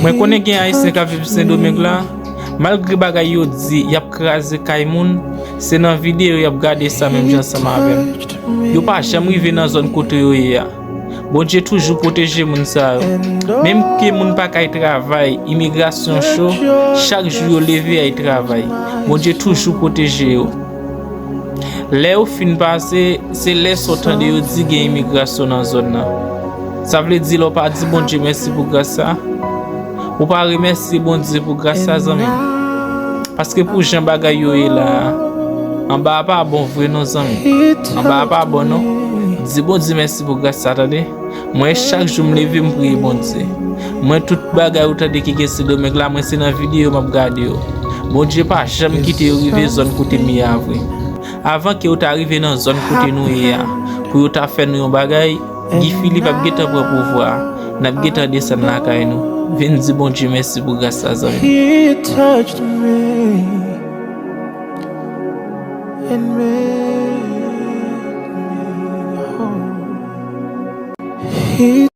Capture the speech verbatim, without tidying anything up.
Mwen konnen gen Ayisyen k ap viv Sendomeng la, malgre bagay yo di y ap kraze kay moun, se nan videyo y ap gade sa menm jan ansanm avè m. Yo pa janm rive nan zòn kote yo ye a. Bondye toujou pwoteje moun sa yo. Menm ke moun pa kay travay, imigrasyon cho, chak jou yo leve ay travay. Bondye toujou pwoteje yo. Lè yo fin pase, se lè sa w tande yo di gen imigrasyon nan zòn nan. Sa vle di lè w pa di Bondye mèsi pou gras sa, ou pa remèsye Bondye pou gras sa, zanmi m. Paske pou jan bagay yo ye la a, anba a pa bon vre non, zanmi m. Anba a pa bon non. Di Bondye mèsi pou gras sa, tande. Mwen, chak jou m leve, m priye Bondye. Mwen, tout bagay ou tande ki gen Sendomeng la, mwen, se nan videyo m ap gade yo. Bondye pa janm kite yo rive zòn kote m ye a vre. Avan ke yo ta rive nan zòn kote nou ye a, pou yo ta fè nou yon bagay, Guy Philippe ap gentan pran pouvwa a. N ap gentan desann lakay nou. Vin di Bondye mèsi pou gras sa, zanmi. He touched me and made me whole. He